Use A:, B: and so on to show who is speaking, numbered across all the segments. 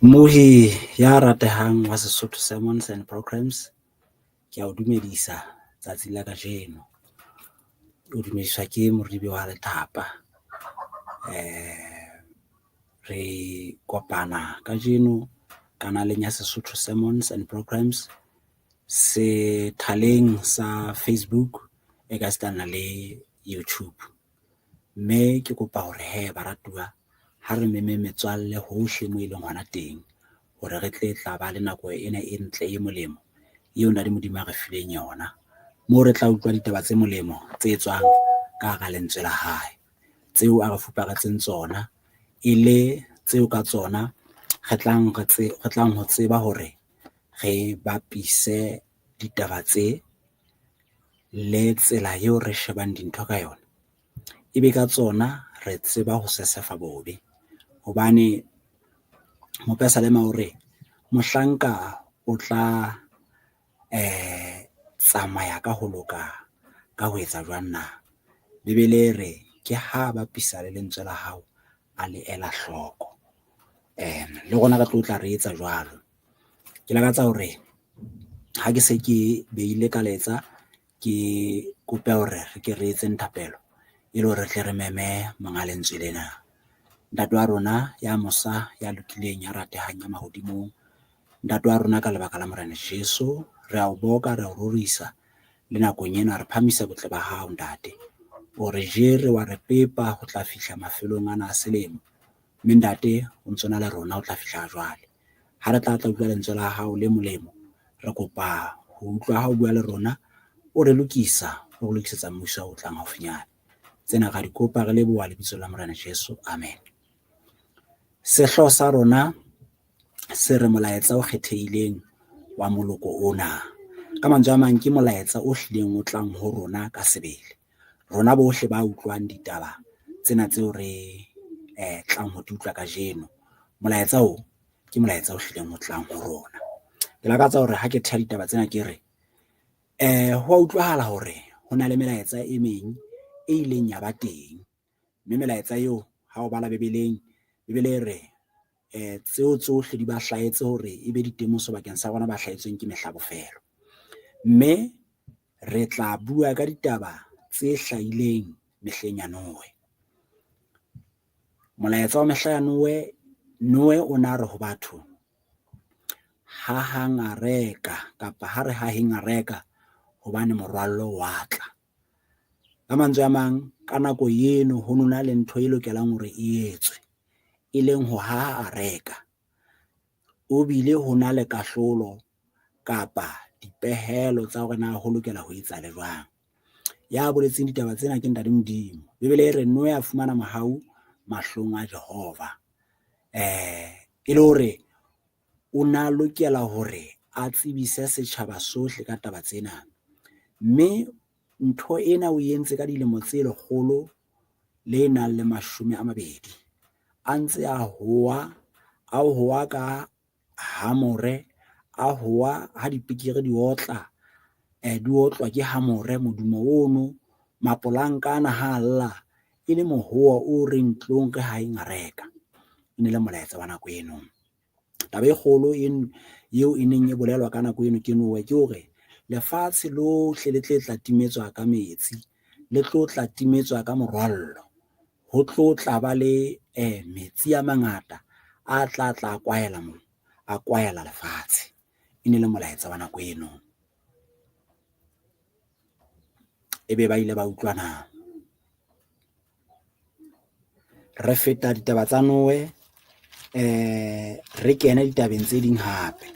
A: Mmohi ya ratehang wa Sesotho Sermons and Programs, ke a o dumedisa tsatsing la kajeno. O dumediswa ke Moribe wa Lethapa. Re kopana kajeno kanaleng ya Sesotho Sermons and Programs, sethaleng sa Facebook e ka sitana le YouTube. Mme ke kopa hore hee baratuwa ha re memeng metswalle hohle moo e leng hona teng hore re tle tla ba le nako ena e ntle e molemo eo Ntate Modimo a re fileng yona. Moo re tla utlwa ditaba tse molemo tse tswang ka hara lentswe la hae, tseo a re fuparetseng tsona e le tseo ka tsona re tlang ho tseba hore re bapise ditaba tse le tsela eo re shebang dintho ka yona, ebe ka tsona re tseba ho sesefa bobe. Hobane mopesalema o re, mohlanka o tla tsamaya ka ho loka ka ho etsa jwang na? Bebele e re ke ha bapisa le lentswe la hao a le ela hloko, le rona re tlo tla re etsa jwalo. Ke lakatsa hore ha ke se ke beile ka letsa, ke kope hore re ke re etseng thapelo e le hore re tle re meme monga lentswe lena. Ntate wa rona ya mosa, ya lokileng, ya ratehang ya mahodimong. Ntate wa rona ka lebaka la Morena Jesu re ao boka, re ao rorisa le nakong ena re phahamisa botle ba hao ntate. O re jere, wa re pepa ho tla fihla mafelong ana a selemo, mme ntate o ntso na le rona ho tla fihla jwale. Ha re tla tla utlwa lentswe la hao le molemo, re kopa ho utlwa ha o bua le rona, o re lokisa, o re lokisetsa mmuso o tlang haufinyane. Tsena ra di kopa re leboha lebitso la Morena Jesu, amen. Sehlooho sa rona se re molaetsa o kgethehileng wa moloko ona. Ka mantswe a mang ke molaetsa o hlileng o tlang ho rona ka sebele. Rona bohle ba utlwang ditaba tsena tseo re tlang ho di utlwa kajeno. Molaetsa o ke molaetsa o hlileng o tlang ho rona. Ke lakatsa hore ha ke theha ditaba tsena ke re ho a utlwahala hore ho na le melaetsa e meng e ileng ya ba teng, mme melaetsa eo ha o bala Bebeleng, Bebele e re tseo tsohle di ba hlahetse hore e be ditemoso bakeng sa rona ba hlahetsweng ke mehla bofelo. Mme re tla bua ka ditaba tse hlahileng mehleng ya Noe. Molaetsa wa mehla ya Noe, Noe o na re ho batho, hahang areka kapa ha re haheng areka hobane morwallo wa tla. Ka mantswe a mang, ka nako eno ho nona le ntho e lokelang hore e etswe, e leng ho haha areka. O bile ho na le kahlolo kapa dipehelo tsa hore na ho lokela ho etsahale jwang. Ya boletseng ditaba tsena ke Ntate Modimo. Bebele e re Noe a fumana mohau mahlong a Jehova. E le hore o na lokela hore a tsebise setjhaba sohle ka taba tsena. Mme ntho ena o entse ka dilemo tse 120. A ntse a hoa, a hoa ka hamore, a hoa ha dipekere di otla, di otlwa ke hamore modumo ono, mapolanka ana ha lla e le mohoa o reng tlong re haheng areka. E ne le molaetsa wa nako eno. Taba e kgolo eo e neng e bolelwa ka nako eno ke Noe ke hore lefatshe lohle le tle tla timetswa ka metsi, le tlo tla timetswa ka morwallo. Ho tlo tla ba le metsi a mangata a tla tla kwahela mo, a kwahela lefatshe. E ne le molaetsa wa nako eno. Ebe ba ile ba utlwa na? Re feta ditaba tsa Noe, re kene ditabeng tse ding hape.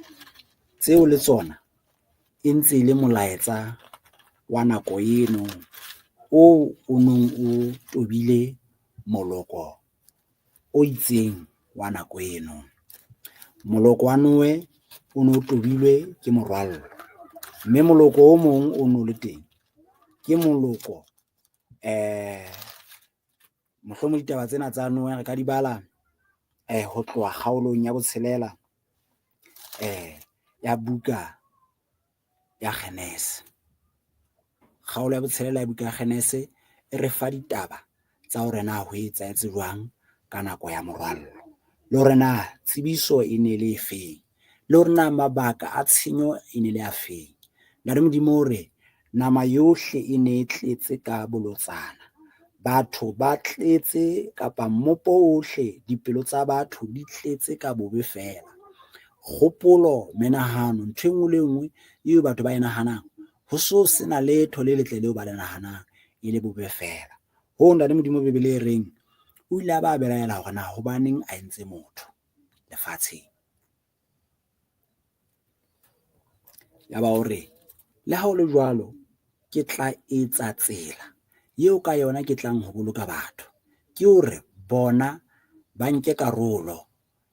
A: Tseo le tsona e ntse e le molaetsa wa nako eno o o nong o tobile moloko o itseng wa nako eno. Moloko wa Noe o no tobilwe ke morwallo, mme moloko o mong o no le teng ke moloko mohlomong ditaba tsena tsa Noe re ka di bala ho tloha kgaolong ya botshelela ya buka ya Genese. Kgaolo ya botshelela ya buka ya Genese e re fa ditaba tsa hore na ho etsahetse jwang ka nako ya morwallo. Le hore na tsebiso e ne le efeng, le hore na mabaka a tshenyo e ne le afeng. Ntate Modimo o re nama yohle e ne e tletse ka bolotsana. Batho ba tletse kapa mmopo ohle dipelo tsa batho di tletse ka bobe feela. Kgopolo, menahano, ntho e nngwe le e nngwe eo batho ba e nahanang ho so sena letho le letle leo ba le nahanang e le bobe feela. Hoo Ntate Modimo Bebele e reng o ile a ba belaela hore na hobaneng a entse motho lefatsheng. Yaba o re le ha ho le jwalo ke tla etsa tsela eo ka yona ke tlang ho boloka batho. Ke hore bona ba nke karolo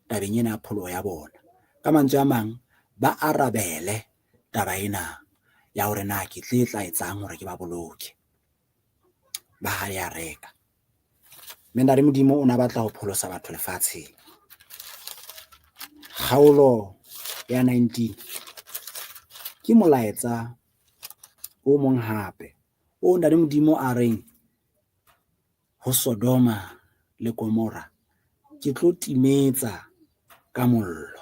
A: tabeng ena ya pholoho ya bona. Ka mantswe a mang, ba arabele taba ena ya hore na ke tle tla etsang hore ke ba boloke. Ba hae areka. Mme Ntate Modimo o na batla ho pholosa batho lefatsheng. Kgaolo ya 19 ke molaetsa o mong hape o Ntate Modimo a reng ho Sodoma le Gomora ke tlo timetsa ka mollo.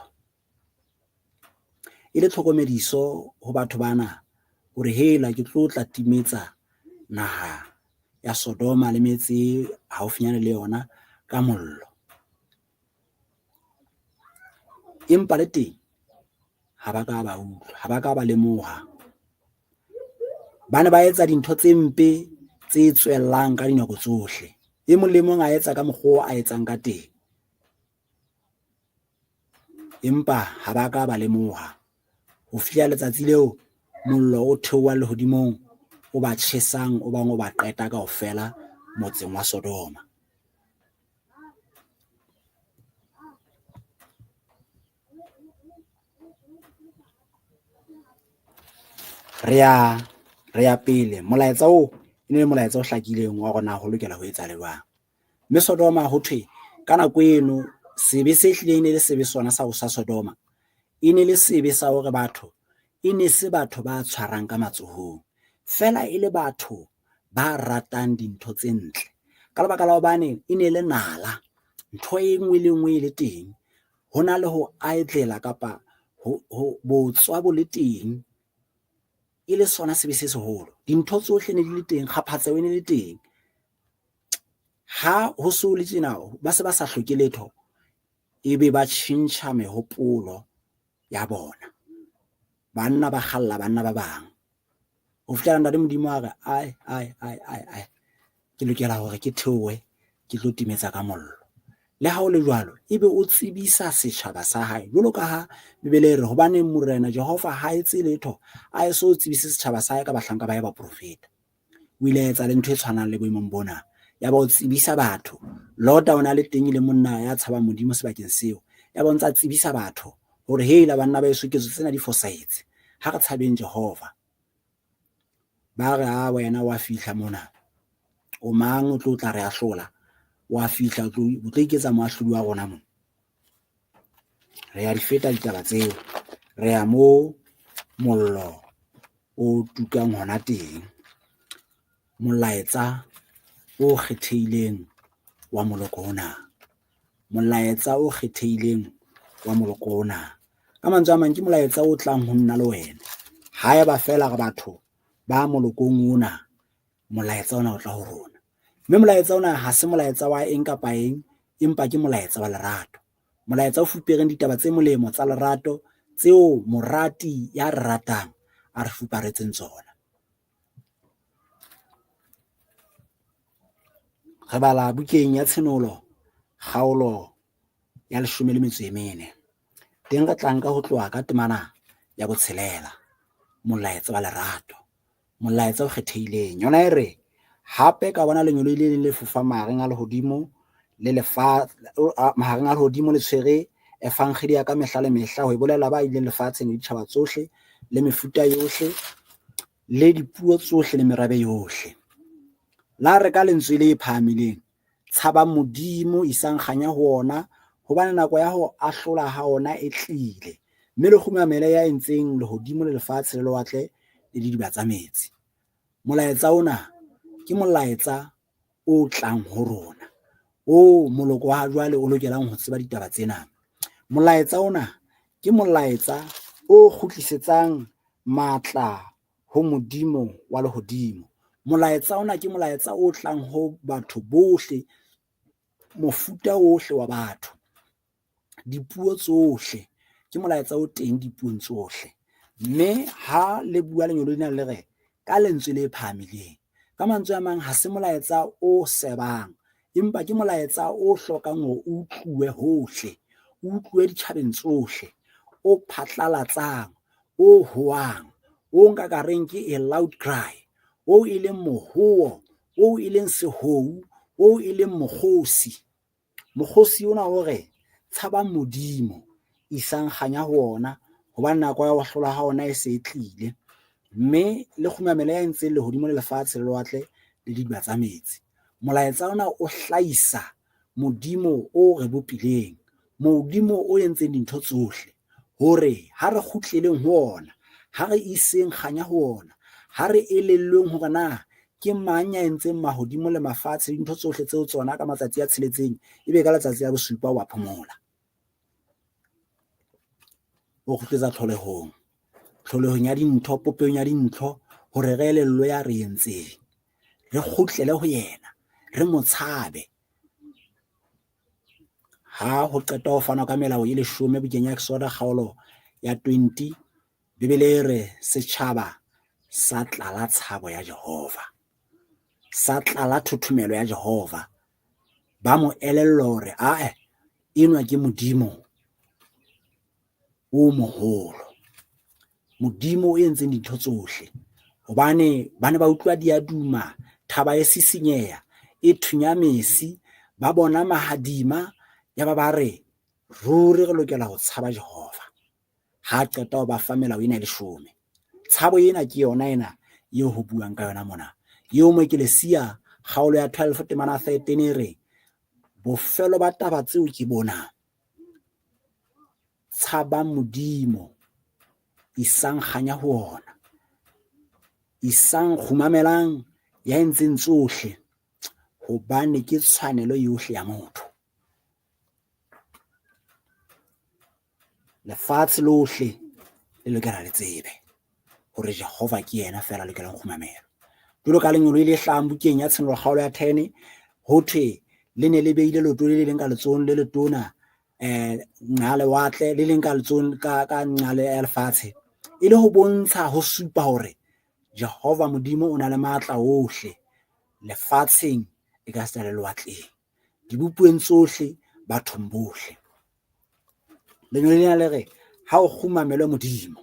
A: E le tlhokomediso ho batho bana hore hela ke tlo tla timetsa naha ya Sodoma le metse e haufinyane le yona ka mollo. Empa le teng ha ba ka ba utlwa, ha ba ka ba lemoha. Ba ne ba etsa dintho tse mpe tse tswellang ka dinako tsohle. E mong le mong a etsa ka mokgwa a etsang ka teng. Empa ha ba ka ba lemoha. Ho fihla letsatsi leo mollo o theohang lehodimong o ba tjhesang, o bang o ba qeta kaofela motseng wa Sodoma. Re ya pele. Molaetsa oo e ne le molaetsa o hlakileng wa hore na ho lokela ho etsahala jwang. Mme Sodoma ho thwe ka nako eno sebe se hlileng e ne le sebe sona sa sa Sodoma e ne le sebe sa hore batho e ne se batho ba tshwarang ka matsohong, feela e le batho ba ratang dintho tse ntle. Ka lebaka la hobane e ne le nala, ntho e nngwe le nngwe e le teng, ho na le ho idlela kapa ho botswa bo le teng, e le sona sebe se seholo. Dintho tsohle ne di le teng, kgaphatseho e ne le teng. Ha ho so le tjena ba se ba sa hloke letho, ebe ba tjhentjha mehopolo ya bona. Banna ba kgalla banna ba bang. Ho fihlela Ntate Modimo a re ai ai ai ai ai ke lokela hore ke theohe ke tlo timetsa ka mollo. Le ha ho le jwalo, ebe o tsebisa setjhaba sa hae jwalo ka ha Bibele e re hobaneng Morena Jehova ha etse letho a eso tsebise setjhaba sa hae ka bahlanka ba hae ba profeta. O ile a etsa le ntho e tshwanang le boemong bona. Ya ba o tsebisa batho. Lota o na le teng e le monna ya tshabang Modimo sebakeng seo. Ya ba o ntsa tsebisa batho hore hela banna ba eso ketso tsena di fosahetse. Ha re tshabeng Jehova. Ba re a wena wa fihla mona. O mang o tlo tla re ahlola? Wa fihla o tlo iketsa moahlodi wa rona mona. Re ya di feta ditaba tseo. Re ya mo mollo o tukang hona teng. Molaetsa o kgethehileng wa moloko ona. Molaetsa o kgethehileng wa moloko ona. Ka mantswe a mang ke molaetsa o tlang ho nna le wena. Haeba feela re batho ba molokong ona, molaetsa ona o tla ho rona. Mme molaetsa ona ha se molaetsa wa eng kapa eng, empa ke molaetsa wa lerato. Molaetsa o fupereng ditaba tse molemo tsa lerato tseo morati ya re ratang a re fuparetseng tsona. Re bala bukeng ya Tshenolo kgaolo ya 14. Teng re tla nka ho tloha ka temana ya 6. Molaetsa wa lerato, molaetsa o kgethehileng. Yona e re hape ka bona lengeloi le leng le fofang mahareng a lehodimo le mahareng a lehodimo le tshwere evangeli ya ka mehla le mehla ho e bolela ba ileng lefatsheng le ditjhaba tsohle le mefuta yohle le dipuo tsohle le merabe yohle. La re ka lentswe le phahamileng, tshabang Modimo, isang kganya ho ona, hobane nako ya ho ahlola ha ona e tlile, mme le kgumamele ya entseng lehodimo le lefatshe le lewatle le didiba tsa metsi. Molaetsa ona ke molaetsa o tlang ho rona. O moloko wa jwale o lokelang ho tseba ditaba tsena. Molaetsa ona ke molaetsa o kgutlisetsang matla ho Modimo wa lehodimo. Molaetsa ona ke molaetsa o tlang ho batho bohle, mofuta ohle wa batho, dipuo tsohle. Ke molaetsa o teng dipuong tsohle. Mme ha le bua lengeloi lena le re ka lentswe le phahamileng. Ka mantswe a mang ha se molaetsa o sebang, empa ke molaetsa o hlokang hore o utluwe hohle, o utluwe ditjhabeng tsohle, o phatlalatsang, o hoang, o nka ka reng ke a loud cry, o e leng mohowo, o e leng sehou, o e leng mokgosi. Mokgosi ona o re tshabang Modimo, isang kganya ho ona, hobane nako ya ho hlola ha ona e se e tlile. Mme le kgumamele ya entseng lehodimo le lefatshe le lewatle le didiba tsa metsi. Molaetsa ona o hlahisa Modimo o re bopileng, Modimo o entseng dintho tsohle, hore ha re kgutleleng ho ona, ha re iseng kganya ho ona, ha re elellweng hore na ke mang ya entseng mahodimo le mafatshe le dintho tsohle tseo tsona ka matsatsi a tsheletseng, ebe ka letsatsi la bosupa wa phomola. O kgutletsa tlholehong, tlholehong ya dintho, popehong ya dintho, hore re elellwe ya re entseng, re kgutlele ho yena, re mo tshabe. Ha ho qeta ho fanwa ka melao e leshome bukeng ya Exoda kgaolo ya 20, Bibele e re setjhaba sa tlala tshabo ya Jehova, sa tlala thothomelo ya Jehova. Ba mo elellwa hore ae, enwa ke Modimo o moholo, Modimo o entseng dintho tsohle. Hobane ba ne ba utlwa diaduma, thaba e sisinyeha, e thunya mesi, ba bona mahadima, ya ba ba re ruri re lokela ho tshaba Jehova. Ha qeta ho ba fa melao ena e leshome. Tshabo ena ke yona ena eo ho buang ka yona mona. Eo Moekelesia kgaolo ya 12 temana 13 e re bofelo ba taba tseo ke bona, tshabang Modimo, isang kganya ho ona, isang kgumamelang ya entseng tsohle, hobane ke tshwanelo yohle ya motho. Lefatshe lohle le lokela le tsebe hore Jehova ke yena feela a lokelang kgumamelwa. Jwalo ka lengeloi le hlahang bukeng ya Tshenolo kgaolo ya 10, ho thwe le ne le beile leoto le leng ka letsohong le letona nqa lewatle, le leng ka letsohong ka nqa ya lefatshe, e le ho bontsha, ho supa hore Jehova Modimo o na le matla ohle lefatsheng e ka sita le lewatleng, dibopuweng tsohle, bathong bohle. Lengeloi lena le re ha o kgumamelwe Modimo.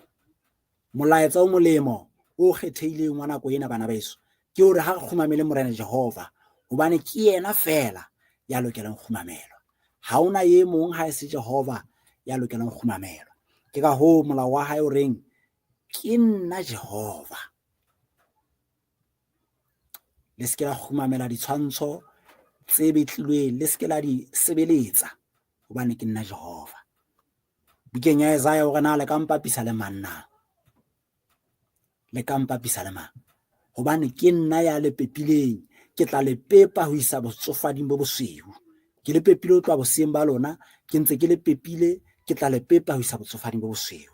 A: Molaetsa o molemo o kgethehileng wa nako ena bana beso ke hore ha re kgumamele Morena Jehova, hobane ke yena feela ya lokelang kgumamelwa. Ha hona e mong ha e se Jehova ya lokelang kgumamelwa. Ke ka hoo molao wa hae o reng ke nna Jehova. Le se ke la kgumamela ditshwantsho tse betlilweng, le se ke la di sebeletsa, hobane ke nna Jehova. Bukeng ya Isaiah o re na le ka mpapisa le mang na? Le ka mpapisa le mang? Hobane ke nna ya le pepileng, ke tla le pepa ho isa botsofading bo bosweu. Ke le pepile ho tloha boseyeng ba lona, ke ntse ke le pepile, ke tla le pepa ho isa botsofading bo bosweu.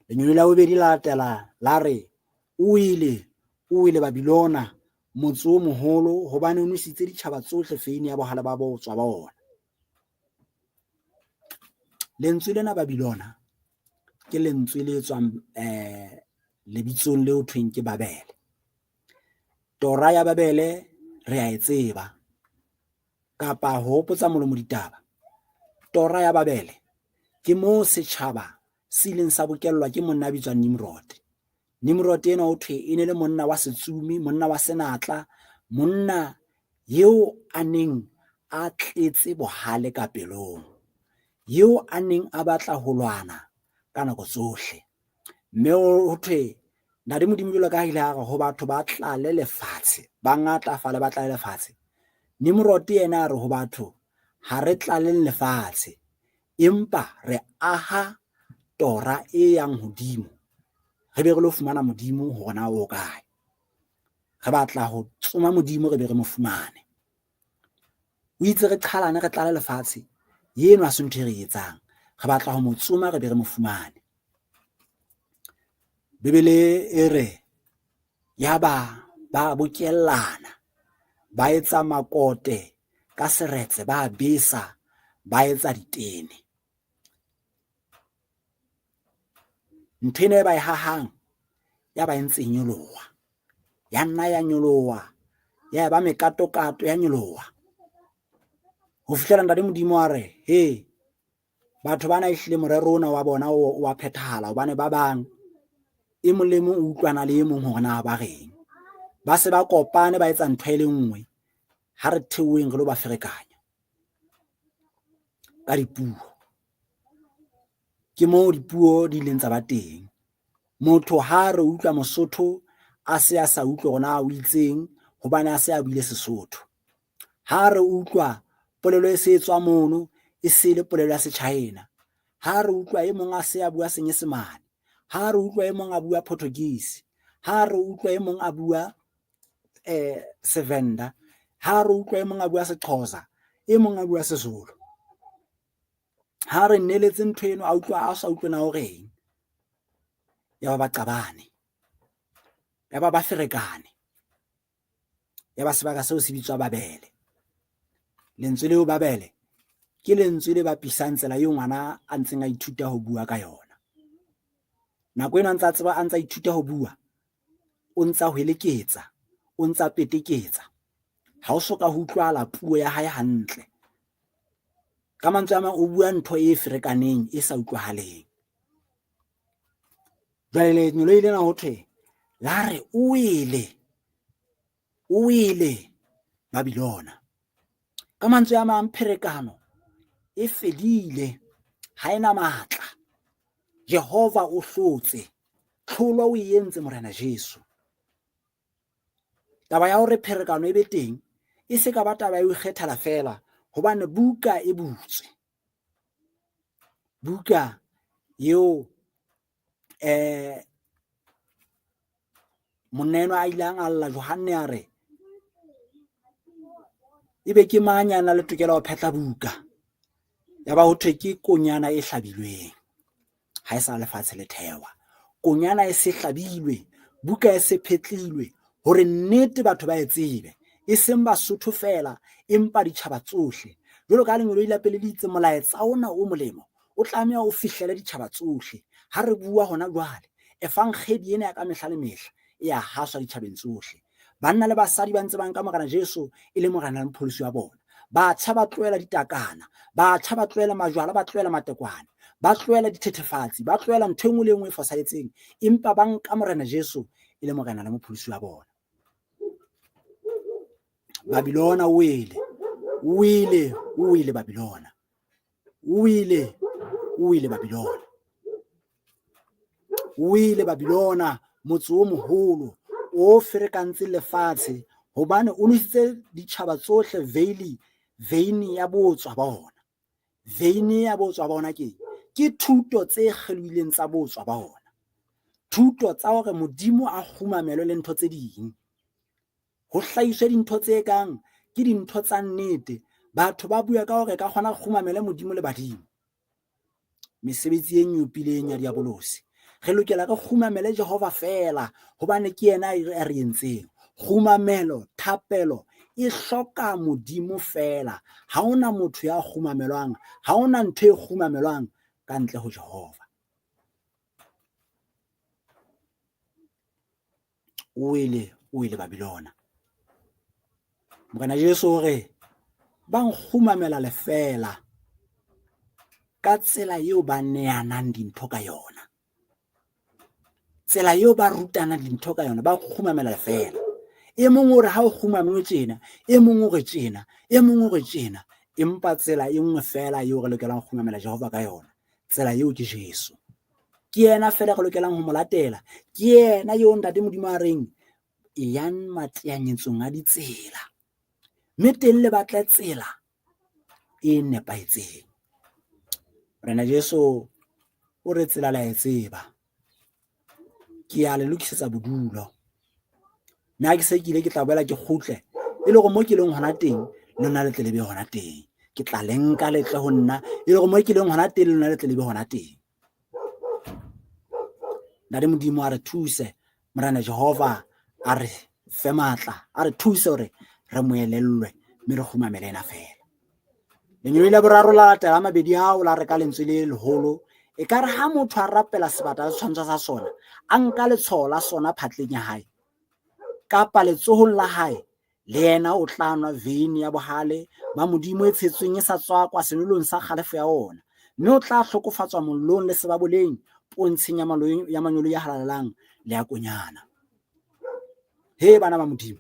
A: Lengeloi la bobedi la latela la re o wele Babilona, motse o moholo, hobane o nwesitse ditjhaba tsohle feini ya bohale ba botswa ba ona. Lentswe lena Babilona ke lentswe le tswang lebitsong leo thweng ke Babele. Tora ya Babele re a e tseba, kapa ho hopotsa molomo ditaba. Tora ya Babele ke moo setjhaba se ileng sa bokellwa ke monna a bitswang Nimrod. Nimrod ena ho thwe e ne le monna wa setsumi, monna wa senatla, monna eo a neng a tletse bohale ka pelong, eo a neng a batla ho lwana ka nako tsohle. Mme ho thwe Ntate Modimo jwalo ka ha ile a re ho batho ba tlale lefatshe, ba ngatafale ba tlale lefatshe. Nimrod yena a re ho batho ha re tlaleng lefatshe, empa re aha tora e yang hodimo, re be re lo fumana Modimo hore na o kae. Re batla ho tsoma Modimo re be re mo fumane. O itse re qhalane re tlale lefatshe, eno ha se ntho e re etsang. Re batla ho mo tsoma re be re mo fumane. Bibele e re yaba ba bokellana, ba etsa makote ka seretse, ba besa, ba etsa ditene. Ntho ena e ba e hahang ya ba e ntse e nyoloha, ya nna ya nyoloha, ya ba mekatokato ya nyoloha. Ho fihlela Ntate Modimo a re, he, batho bana ehlile morero ona wa bona o wa phethahala, hobane ba bang e mong le mong o utlwana le e mong hore na ba reng. Ba se ba kopane ba etsa ntho e le nngwe, ha re theoheng re lo ba ferekanya ka dipuo. Ke moo dipuo di ileng tsa ba teng. Motho ha re utlwa Mosotho a se a sa utlwe hore na o itseng hobane a se a buile Sesotho. Ha re utlwa polelo e se tswa mono e se le polelo ya Sechina. Ha re utlwa e mong a se a bua Senyesemane. Ha re utlwa e mong a bua Portuguese. Ha re utlwa e mong a bua Sevenda. Ha re utlwa e mong a bua Sexhosa, e mong a bua Sezulu. Ha re neletse ntho eno a utlwa a sa utlwe na o reng. Ya ba ba qabane, ya ba ba ferekane, ya ba sebaka seo se bitswa Babele. Lentswe leo Babele ke lentswe le bapisang tsela eo ngwana a ntseng a ithuta ho bua ka yona. Nako eno a ntsa tseba, a ntsa ithuta ho bua, o ntsa hweleketsa, o ntsa peteketsa. Ha o soka ho utlwahala puo ya hae hantle. Ka mantswe a mang o bua ntho e ferekaneng, e sa utlwahaleng. Jwale lengeloi lena ho thwe la re o wele, o wele Babilona. Ka mantswe a mang pherekano e fedile, ha ena matla. Jehova o hlotse, tlholo o e entse Morena Jesu. Taba ya hore pherekano e be teng e se ka ba taba ya ho ikgethela feela, hobane buka e butswe. Buka eo monna enwa a ileng a lla Johanne a re ebe ke mang ya nang le tokelo ya ho phetla buka? Ya ba ho thwe ke konyana e hlabilweng, ha e sa lefatshe le thewa. Konyana e se hlabilwe, buka e se phetlilwe hore nnete batho ba e tsebe, e seng Basotho feela empa ditjhaba tsohle. Jwalo ka lengeloi la pele le itse molaetsa ona o molemo o tlameha o fihlele ditjhaba tsohle. Ha re bua hona jwale, efankgedi ena ya ka mehla le mehla e ya haswa ditjhabeng tsohle. Banna le basadi ba ntse ba nka Morena Jesu e le Morena le Mopholosi wa bona. Batjha ba tlohela ditakana, batjha ba tlohela majwala, ba tlohela matekwane, ba tlohela dithethefatsi, ba tlohela ntho e nngwe le e nngwe e fosahetseng, empa ba nka Morena Jesu e le Morena le Mopholosi wa bona. Babilona o wele, o wele, o wele Babilona. O wele, o wele Babilona. O wele Babilona, motse o moholo o ferekantseng lefatshe, hobane o nwesitse ditjhaba tsohle veine ya botswa ba ona. Veine ya botswa ba ona ke ke thuto tse kgelohileng tsa botswa ba ona. Thuto tsa hore Modimo a kgumamelwe le ntho tse ding. Ho hlahiswe dintho tse kang ke dintho tsa nnete. Batho ba bua ka hore ka kgona kgumamele Modimo le badimo. Mesebetsi e nyopileng ya diabolosi. Re lokela re kgumamele Jehova feela hobane ke yena a re entseng. Kgumamelo, thapelo e hloka Modimo feela. Ha hona motho ya kgumamelwang, ha hona ntho e kgumamelwang ka ntle ho Jehova. O wele, o wele Babilona. Morena Jesu o re ba nkgumamela lefeela ka tsela eo ba neanang dintho ka yona. Tsela eo ba rutanang dintho ka yona, ba nkgumamela lefeela. E mong o re ha o kgumame tjena, e mong o re tjena, e mong o re tjena. Empa tsela e nngwe feela eo re lokelang ho kgumamela Jehova ka yona, tsela eo ke Jesu. Ke yena feela re lokelang ho mo latela. Ke yena eo Ntate Modimo a reng eyang mateanyetsong a ditsela, mme teng le batle tsela e nepahetseng. Morena Jesu o re tsela la e tseba, ke ya le lokisetsa bodulo. Mme ha ke se ke ile ke tla boela ke kgutle, e le hore mo ke leng hona teng Lona le tle le be hona teng. Ke tla le nka le tle ho nna, e le hore mo ke leng hona teng le lona le tle le be hona teng. Ntate Modimo a re thuse, Morena Jehova a re fe matla, a re thuse hore re mo elellwe mme re kgumamele ena feela. Lengeloi la boraro la latela a mabedi ao la re ka lentswe le leholo, e ka re ha motho a rapela sebata le setshwantsho sa sona, a nka letshwao la sona phatleng ya hae kapa letsohong la hae, le yena o tla nwa veine ya bohale ba Modimo e tshetsweng e sa tswakwa senwelong sa kgalefo ya ona, mme o tla hlokofatswa mollong le sebaboleng pontsheng ya manyolo ya halalelang le ya konyana. He bana ba Modimo,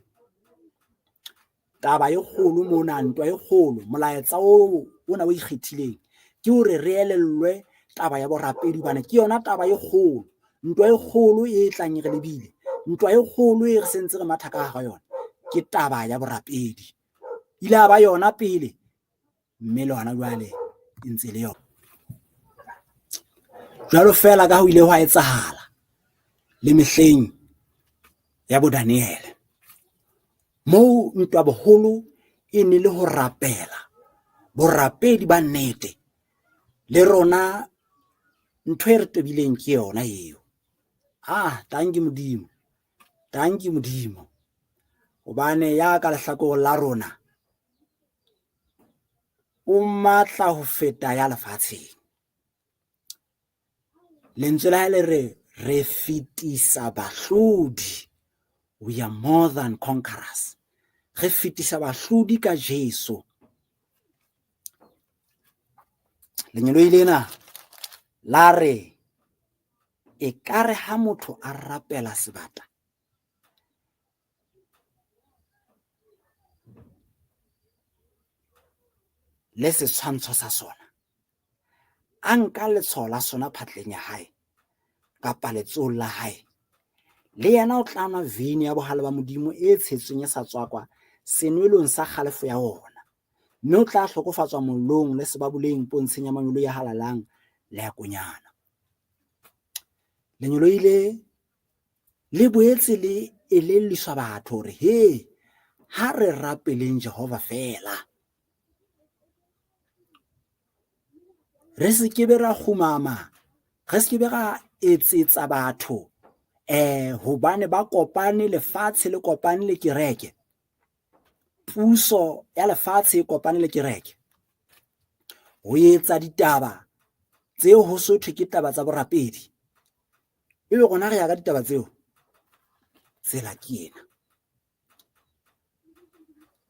A: taba e kgolo mona, ntwa e kgolo, molaetsa oo ona o ikgethileng ke hore re elellwe taba ya borapedi, hobane ke yona taba e kgolo, ntwa e kgolo e tlang e re lebile, ntwa e kgolo e re sentse re matha ka hara yona ke taba ya borapedi. Ile ya ba yona pele, mme le hona jwale e ntse le yona. Jwalo feela ka ho ile hwa etsahala le mehleng ya bo Daniele, moo ntwa boholo e ne le ho rapela, borapedi ba nnete. Le rona ntho e re tobileng ke yona eo. Ah, tanki Modimo, tanki Modimo, hobane ya ka lehlakoreng la rona o matla ho feta ya lefatsheng. Lentswe la hae le re, re fetisa bahlodi. We are more than conquerors. Re fetisa bahlodi ka Jesu. Lengeloi lena la re ekare ha motho a rapela sebata, le setshwantsho sa sona, a nka letshwao la sona phatleng ya hae kapa letsohong la hae, le yena o tla nwa veine ya bohale ba Modimo e tshetsweng e sa tswakwa senwelong sa kgalefo ya ona, mme o tla hlokofatswa mollong le sebaboleng pontsheng ya manyolo ya halalang le ya konyana. Lengeloi le le boetse le elelliswa batho hore he, ha re rapeleng Jehova feela, re se ke be ra kgumama, re se ke be ra etsetsa batho hobane ba kopane, lefatshe le kopane le kereke, puso ya lefatshe e kopane le kereke ho etsa ditaba tseo ho so thwe ke taba tsa borapedi, ebe rona re ya ka ditaba tseo. Tsela ke ena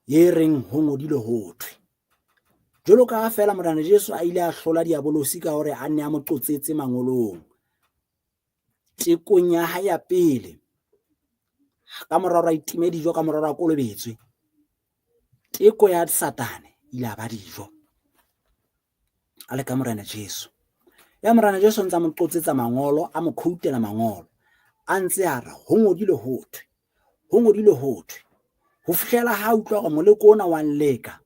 A: e reng ho ngodilwe ho thwe. Jwalo ka ha feela Morena Jesu a ile a hlola diabolosi ka hore a nne a mo qotsetse mangolong tekong ya hae ya pele, ka mora hore a itime dijo, ka mora hore a kolobetswe, teko ya Satane ile a ba dijo a le ka Morena Jesu. Ya Morena Jesu ntse a mo qotsetsa mangolo, a mo quotela mangolo, a ntse a re ho ngodilwe ho thwe, ho ngodilwe ho thwe, ho fihlela ha utlwa hore moleko ona wa nleka,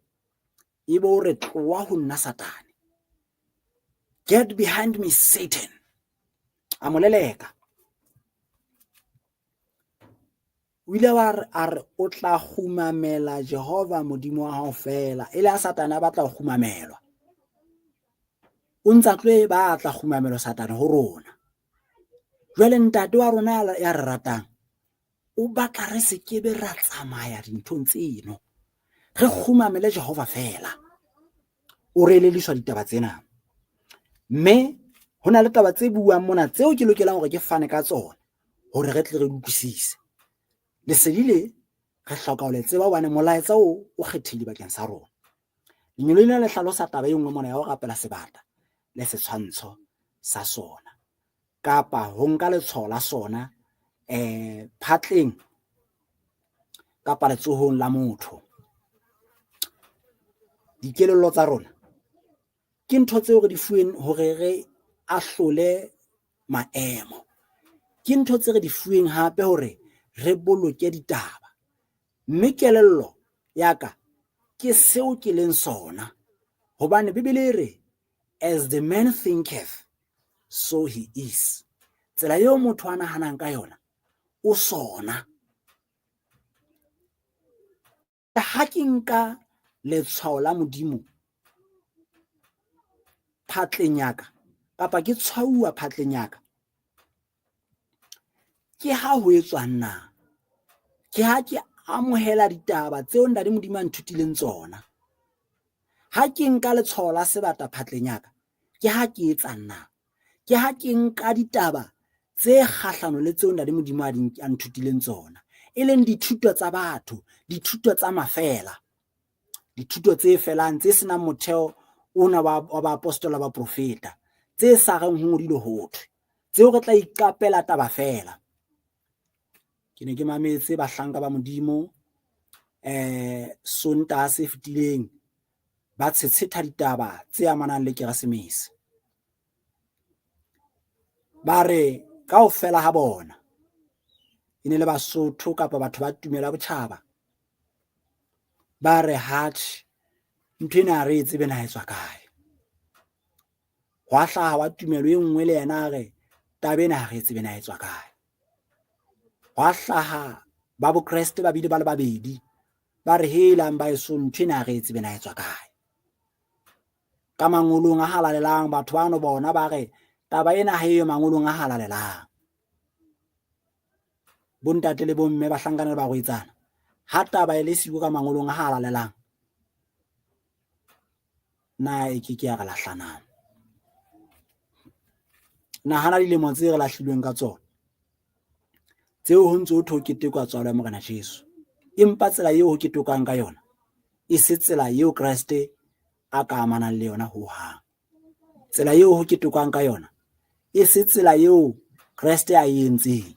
A: ebe o re tloha ho nna Satane, get behind me Satan, a mo leleka. O ile wa re, a re o tla kgumamela Jehova Modimo wa hao feela, e le ha Satane a batla ho kgumamelwa. O ntsa tlo e batla kgumamelo Satane ho rona. Jwale ntate wa rona ya re ratang o batla re se ke be ra tsamaya dinthong tseno, re kgumamele Jehova feela. O re elelliswa ditaba tsena, mme ho na le taba tse buang mona tseo ke lokelang hore ke fane ka tsona hore re tle re utlwisise. Lesedi le re hloka ho le tseba hobane molaetsa o o kgethehile bakeng sa rona. Lengeloi lena le hlalosa taba e nngwe mona ya ho rapela sebata le setshwantsho sa sona, kapa ho nka letshwao la sona phatleng kapa letsohong la motho. Dikelello tsa rona ke ntho tseo re di fuweng hore re ahlole maemo, ke ntho tse re di fuweng hape hore re boloke ditaba, mme kelello ya ka ke seo ke leng sona, hobane Bibele e re as the man thinketh so he is. Tsela eo motho a nahanang ka yona o sona. Ha ke nka Letshwao la Modimo phatleng ya ka kapa ke tshwauwa phatleng ya ka, ke ha ho etswang na? Ke ha ke amohela ditaba tseo Ntate Modimo a nthutileng tsona. Ha ke nka letshwao la sebata phatleng ya ka, ke ha ke etsang na? Ke ha ke nka ditaba tse kgahlano le tseo Ntate Modimo a nthutileng tsona, e leng dithuto tsa batho, dithuto tsa mafela, dithuto tse felang tse senang motheo ona wa baapostola ba profeta, tse sa reng ho ngodilwe ho thwe, tseo re tla iqapela taba feela. Ke ne ke mametse bahlanka ba Modimo Sontaha se fetileng ba tshetshetha ditaba tse amanang le Keresemese. Ba re kaofela ha bona e ne le Basotho kapa batho ba tumelo ya botjhaba, ba re hatjhe ntho ena ha re e tsebe na e tswa kae. Hwa hlaha wa tumelo e nngwe le yena a re taba ena ha re e tsebe na e tswa kae. Hwa hlaha ba Bokreste ba bile ba le babedi ba re helang ba eso ntho ena ha re e tsebe na e tswa kae. Ka mangolong a halalelang batho bano bona ba re taba ena ha eyo mangolong a halalelang. Bontate le bomme, bahlankana le barwetsana, ha taba e le siko ka mangolong a halalelang, na e ke ke ya re lahla na? Nahana dilemo tse re lahlilweng ka tsona, tseo ho ntse ho thwe ho ketekwa tswalo ya Morena Jesu, empa tsela eo ho ketekwang ka yona e se tsela eo Kreste a ka amanang le yona hohang. Tsela eo ho ketekwang ka yona e se tsela eo Kreste a e entseng.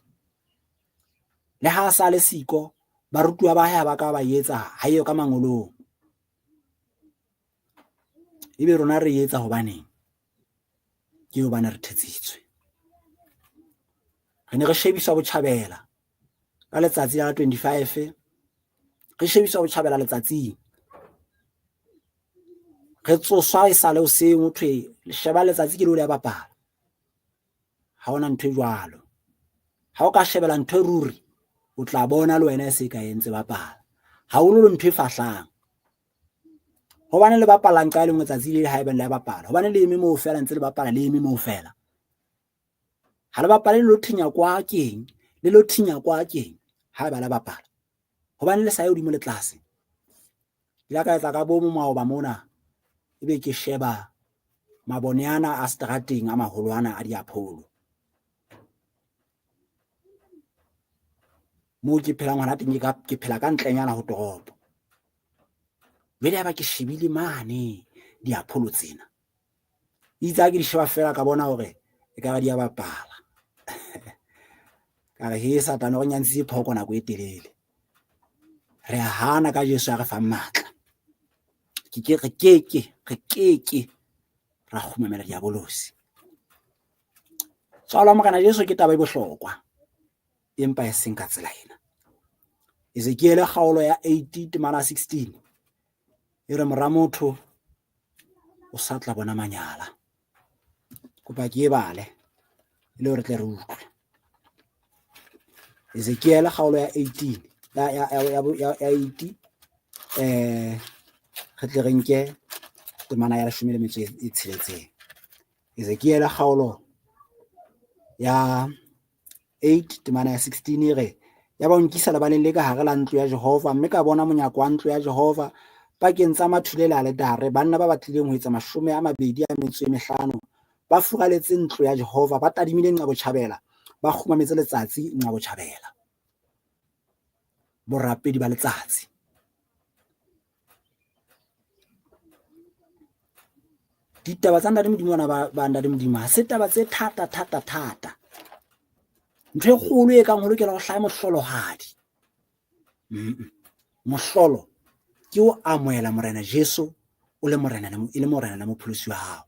A: Le ha a sa le siko, barutuwa ba hae ha ba ka ba etsa ha eo ka mangolong. Ebe rona re etsa hobaneng? Ke hobane re thetsitswe. Re ne re shebiswa botjhabela ka letsatsi la 25, re shebiswa botjhabela letsatsing. Re tsoswa e sale hoseng ho thwe sheba letsatsi ke leo le a bapala. Ha hona ntho e jwalo. Ha o ka shebela ntho e ruri, o tla bona le wena e se ka e ntse bapala. Haholoholo ntho e fahlang. Hobane le bapala nqa e le nngwe tsatsi le haeba le a bapala. Hobane le eme moo feela ntse le bapala le eme moo feela. Ha le bapale le lo thinya kwa keng, le lo thinya kwa keng haeba le bapala. Hobane le sa ye hodimo le tlase. Ke la ka etsa ka bomo maoba mona, ebe ke sheba mabone ana a seterateng a maholo ana a diapholo. Moo ke phelang hona teng ke phela ka ntlenyana ho toropo. Jwale ya ba ke shebile mane diapholo tsena. Itse ha ke di sheba feela ka bona hore ekare di a bapala. Ka re he Satane o re nyantsitse phoko nako e telele. Re a hana ka Jesu a re fang matla. Ke ke re ke ke re ke ke ra kgumamela diabolosi. Tswalo ya Morena Jesu ke taba e bohlokwa, empa e seng ka tsela ena. Ezekiele kgaolo ya 8 temana 16 e re mora motho o sa tla bona manyala. Kopa ke e bale e le hore tle re utlwe. Ezekiele kgaolo ya 18 ya 8 re tle re nke temana ya leshome le metso e tsheletseng. Ezekiele kgaolo ya 8 temana ya 16 e re, ya ba o nkisa lebaleng le ka hare la ntlo ya Jehova, mme ka bona monyako wa ntlo ya Jehova pakeng tsa mathule le aletare, banna ba batlileng ho etsa 25 ba furaletse ntlo ya Jehova, ba tadimile nqa botjhabela, ba kgumametse letsatsi nqa botjhabela. Borapedi ba letsatsi. Ditaba tsa Ntate Modimo bana ba Ntate Modimo ha se taba tse thata thata thata. Ntho e kgolo e kang ho lokela ho hlaha mohlolohadi. Mohlolo ke o amohela Morena Jesu o le Morena e le Morena le Mopholosi wa hao.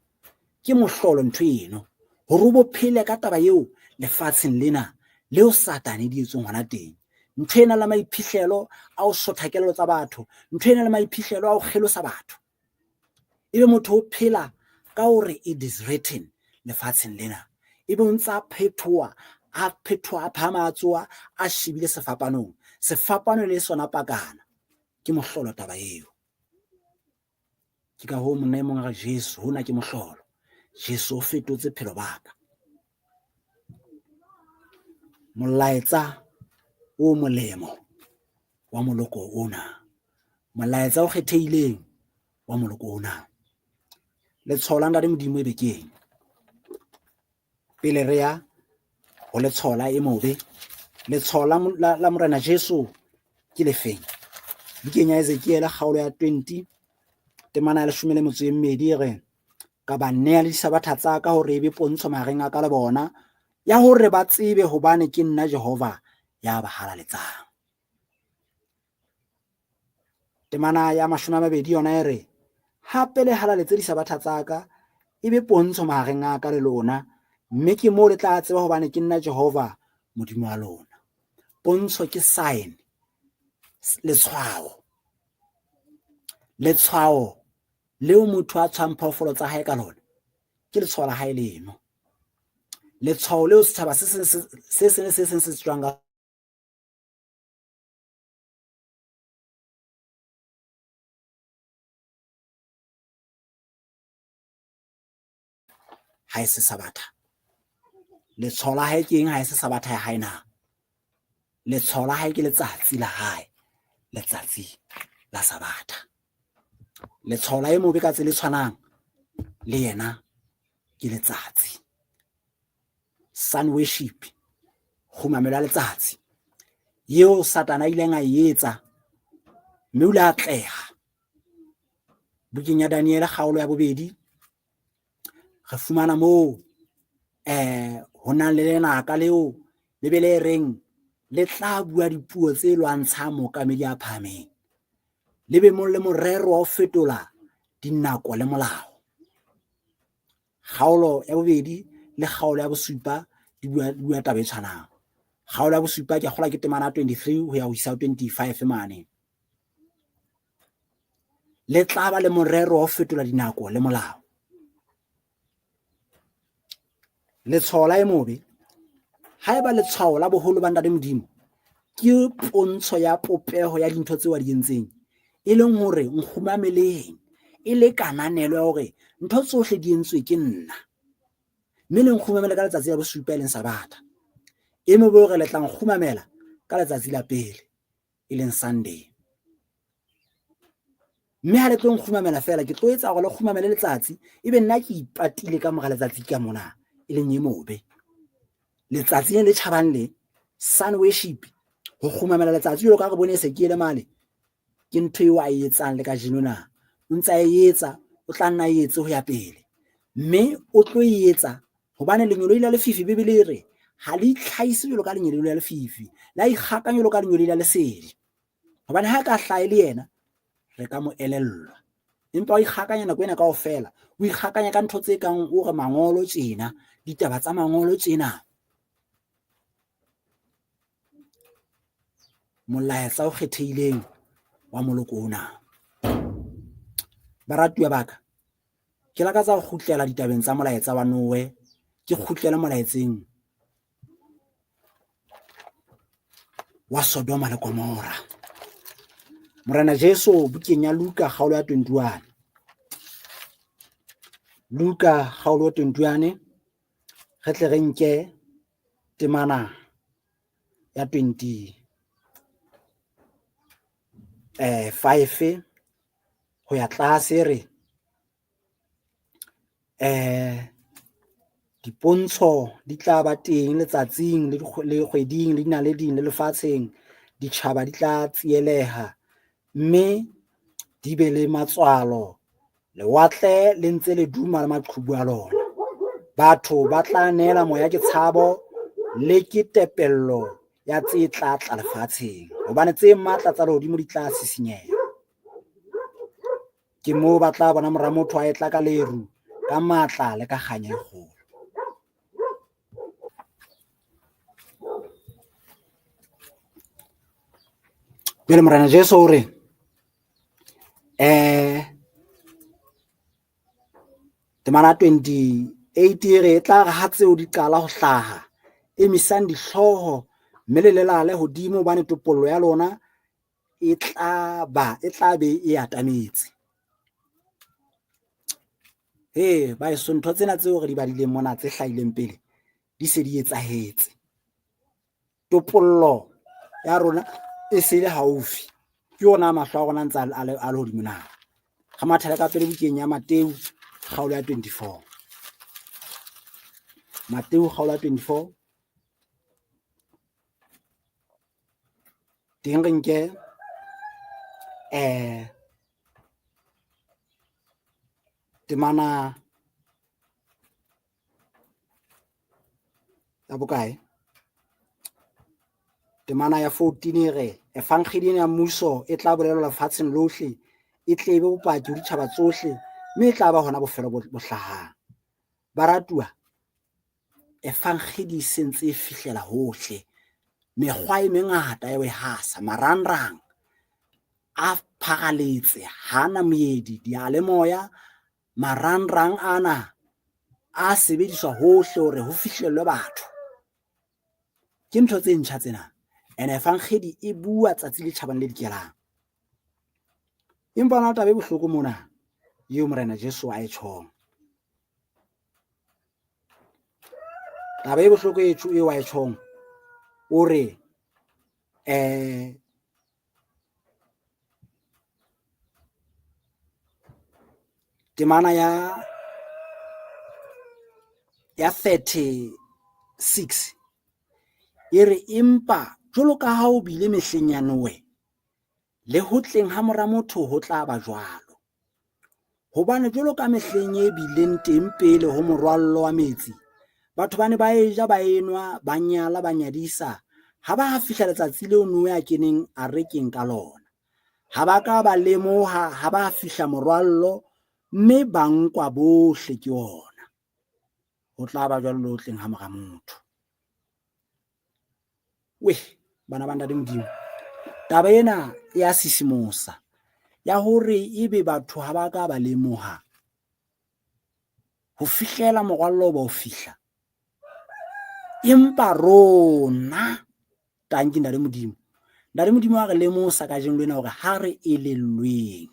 A: Ke mohlolo ntho eno hore o bo phele ka taba eo lefatsheng lena leo Satane di etsong hona teng. Ntho ena le maiphihlelo a ho sotha kelello tsa batho, ntho ena le maiphihlelo a ho kgelosa batho. Ebe motho o phela ka hore it is written lefatsheng lena. Ebe o ntse a phethoha, a phethoha, a phahama, a tsoha, a shebile sefapanong. Sefapano le sona pakana. Ke mohlolo taba eo. Ke ka hoo monna e mong a re, Jesu, hona ke mohlolo. Jesu o fetotse phelo ba ka. Molaetsa o molemo wa moloko ona. Molaetsa o kgethehileng wa moloko ona. Letsholo la Ntate Modimo e be ke eng? Pele re ya ho letsholo la e mobe, letsholo la Morena Jesu ke lefeng? Bukeng ya Ezekiel kgaolo ya 20 temana ya 12 e re, ka ba nea le disabatha tsa ka hore e be pontsho mahareng a ka le bona, ya hore ba tsebe hobane ke nna Jehova ya ba halaletsang. Temana ya 20 yona e re, hape le halaletse disabatha tsa ka, e be pontsho mahareng a ka le lona, mme ke moo le tla tseba hobane ke nna Jehova Modimo wa lona. Pontsho ke sign, letshwao. Letshwao leo motho a tshwang phoofolo tsa hae ka lona ke letshwao la hae leno. Letshwao leo setjhaba se seng le se seng se tsejwang ka ha e se Sabatha. Letshwao la hae ke eng ha e se Sabatha ya hae na? Letshwao la hae ke letsatsi la hae, letsatsi la Sabatha. Letshwao la e mobe ka tsela e tshwanang le yena ke letsatsi. Sun worship, kgumamelo ya letsatsi eo Satana a ileng a e etsa mme o ile a atleha. Bukeng ya Daniele kgaolo ya 2 re fumana moo ho nang le lenaka leo Bibele e reng le tla bua dipuo tse lwantshang mookamedi a phahameng, le be mong le morero wa ho fetola dinako le molao. Kgaolo ya 2 le kgaolo ya 7 di bua taba e tshwanang. Kgaolo ya 7 ke a kgolwa ke temana ya 23 ho ya ho isa ho 25 mane. Le tla ba le morero wa ho fetola dinako le molao. Letshwao la e mobe, haeba letshwao la boholo ba Ntate Modimo ke pontsho ya popeho ya dintho tseo a di entseng, e leng hore nkgumameleng, e le kananelo ya hore ntho tsohle di entswe ke nna, mme le nkgumamele ka letsatsi la bosupa e leng Sabatha. E mobe hore le tla nkgumamela ka letsatsi la pele e leng Sunday. Mme ha le tlo nkgumamela fela, ke tlo etsa hore le kgumamele letsatsi, ebe nna ke ipatile ka mora letsatsi ka mona, e leng e mobe. Letsatsi le le tjhabang le, sun worship, ho kgumamela letsatsi jwalo ka re bone Ezekiele male, ke ntho eo a e etsang le kajeno na. O ntse a e etsa, o tla nna e etse ho ya pele. Mme o tlo e etsa hobane lengeloi la lefifi, Bibele e re, ha le itlhahise jwalo ka lengeloi la lefifi, la ikgakanya jwalo ka lengeloi la lesedi. Hobane ha ka hlaha e le yena, re ka mo elellwa. Empa o ikgakanya nako ena kaofela, o ikgakanya ka ntho tse kang o re mangolo tjena, ditaba tsa mangolo tjena. Molaetsa o kgethehileng wa moloko ona. Baratuwa ba ka, ke lakatsa ho kgutlela ditabeng tsa molaetsa wa Noe, ke kgutlele molaetseng wa Sodoma le Gomora. Morena Jesu bukeng ya Luka kgaolo ya 21. Luka kgaolo ya 21 re tle re nke temana ya 25 ho ya tlase re dipontsho di tla ba teng letsatsing le kgweding le dinaleding le lefatsheng, ditjhaba di tla tsieleha mme di be le matswalo, lewatle le ntse le duma le maqhubu a lona. Batho ba tla neela moya ke tshabo le ke tepello ya tse tla tla lefatsheng, hobane tse matla tsa lehodimo di tla sisinyeha. Ke moo ba tla bona mora motho a etla ka leru, ka matla le ka kganya e kgolo. Jwale Morena Jesu o re, temana 28 e re, e tla re ha tseo di qala ho hlaha, emisang dihlooho mme le lelale hodimo, hobane topollo ya lona e tla be e atametse. He baeso, ntho tsena tseo re di badileng mona tse hlahileng pele di se di etsahetse. Topollo ya rona e se le haufi. Ke yona mahlo a rona ntse a le hodimo na. Re mathele ka pele bukeng ya Mateu kgaolo ya 24. Mateu kgaolo ya 24 teng re nke temana ya bokae? Temana ya 14 e re evangeli ena ya mmuso e tla bolelwa lefatsheng lohle, e tle e be bopaki ho ditjhaba tsohle, mme e tla ba hona bofelo bo hlahang. Baratuwa, evangeli e sentse e fihlela hohle, mekgwa e mengata ya ho e hasa, marangrang a pharaletse, hana moedi, diyalemoya, marangrang ana a sebediswa hohle hore ho fihlellwe batho. Ke ntho tse ntjha tsena. And evangeli e bua tsatsi le tjhabang le dikelang. Empa hona le taba e bohloko mona eo Morena Jesu a e tjhong. Taba e bohloko eo a e tjhong, o re temana ya 36 e re empa jwalo ka ha o bile mehleng ya Noe, le ho tleng ha mora motho ho tla ba jwalo. Hobane jwalo ka mehleng e bileng teng pele ho morwallo wa metsi, batho ba ne ba eja, ba enwa, ba nyala, ba nyadisa, ha ba ha fihla letsatsi leo Noe a keneng arekeng ka lona. Ha ba ka ba lemoha ha ba fihla morwallo, mme ba nkwa bohle ke ona. Ho tla ba jwalo le ho tleng ha mora motho. Weh, bana ba Ntate Modimo, taba ena e a sisimosa ya hore ebe batho ha ba ka ba lemoha ho fihlela morwallo ba o fihla. Empa rona tanki Ntate Modimo, Ntate Modimo a re lemosa kajeno lena hore ha re elellweng,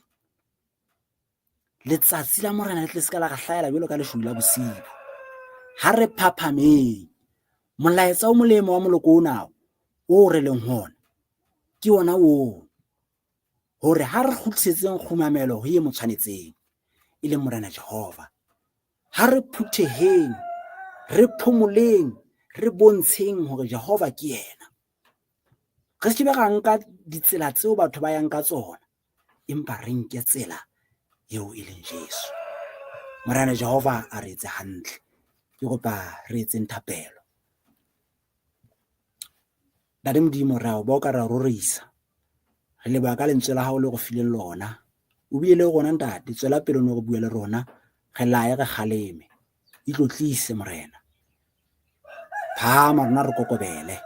A: letsatsi la Morena le tle se ka la re hlahela jwalo ka leshodu la bosiu. Ha re phaphameng, molaetsa o molemo wa moloko ona o re leng ho ona ke ona oo, hore ha re kgutlisetseng kgumamelo ho e mo tshwanetseng, e leng Morena Jehova. Ha re phutheheng, re phomoleng, re bontsheng hore Jehova ke yena. Re se ke ra nka ditsela tseo batho ba yang ka tsona, empa re nke tsela eo e leng Jesu. Morena Jehova a re etse hantle. Ke kopa re etseng thapelo. Ntate Modimo, re a o boka, re a o rorisa. Re leboha ka lentswe la hao le re fileng lona. O bile le rona Ntate, tswela pele o no re bue le rona, re laye, re kgaleme. Itlotlise Morena. Phahama rona re kokobele.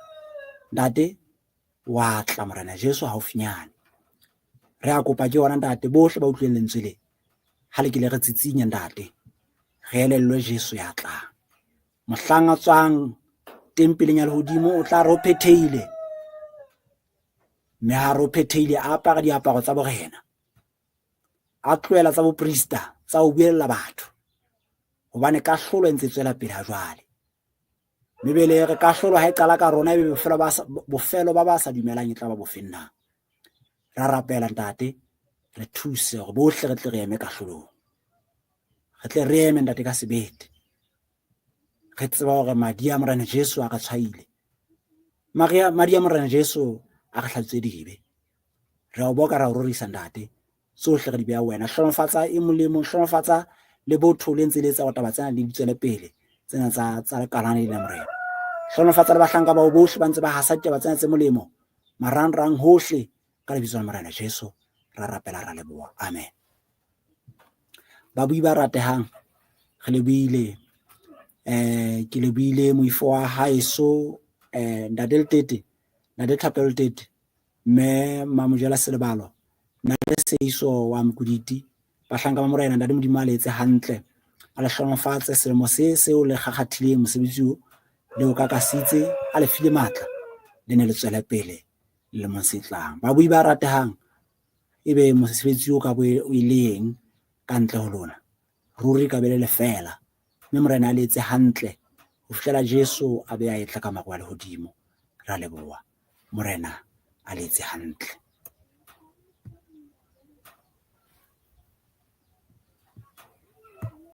A: Ntate, wa tla Morena Jesu haufinyane. Re a kopa ke yona Ntate, bohle ba utlwileng lentswe le, ha le ke le re tsitsinya Ntate, re elellwe Jesu ya tlang. Mohlang a tswang tempeleng ya lehodimo, o tla re o phethehile. Mme ha re o phethehile, a apara diaparo tsa borena, a tlohela tsa boprista tsa ho buella batho, hobane kahlolo e ntse e tswela pele ha jwale. Bibele e re kahlolo ha e qala ka rona, ebe bofelo ba ba sa dumelang e tla ba bofeng na? Ra rapela Ntate, re thuse hore bohle re tle re eme kahlolong. Re tle re eme Ntate ka sebete. Re tseba hore madi a Morena Jesu a re tshwaile. Madi a Morena Jesu a re hlatswitse dibe. Re a o boka, ra o rorisa Ntate. Tsohle re di beha wena. Hlohonolofatsa e molemo, hlohonolofatsa le botho le ntse le etsa hore taba tsena di tswele pele, tsena tsa lekalana lena Morena. Hlohonolofatsa le bahlanka bao bohle ba ntse ba hasa ditaba tsena tse molemo marangrang hohle, ka lebitso la Morena Jesu ra rapela, ra leboha. Amen. Babui ba ratehang, re le buile, ke le buile moifo wa haeso, Ntate Letete, Ntate Thapelo Letete, mme Mamojela Selebalo, Ntate Seiso wa Mokuditi, bahlanka ba Morena, Ntate Modimo a le etse hantle, a le hlohonolofatse selemo se seo le kgakgathileng mosebetsi o le o kakasitse, a le file matla, le ne le tswele pele lemong se tlang. Babui ba ratehang, ebe mosebetsi o ka bo e le eng ka ntle ho lona? Ruri ka be le lefeela, mme Morena a le etse hantle ho fihlela Jesu a be a etla ka maru a lehodimo. Ra leboha. Morena a le etse hantle.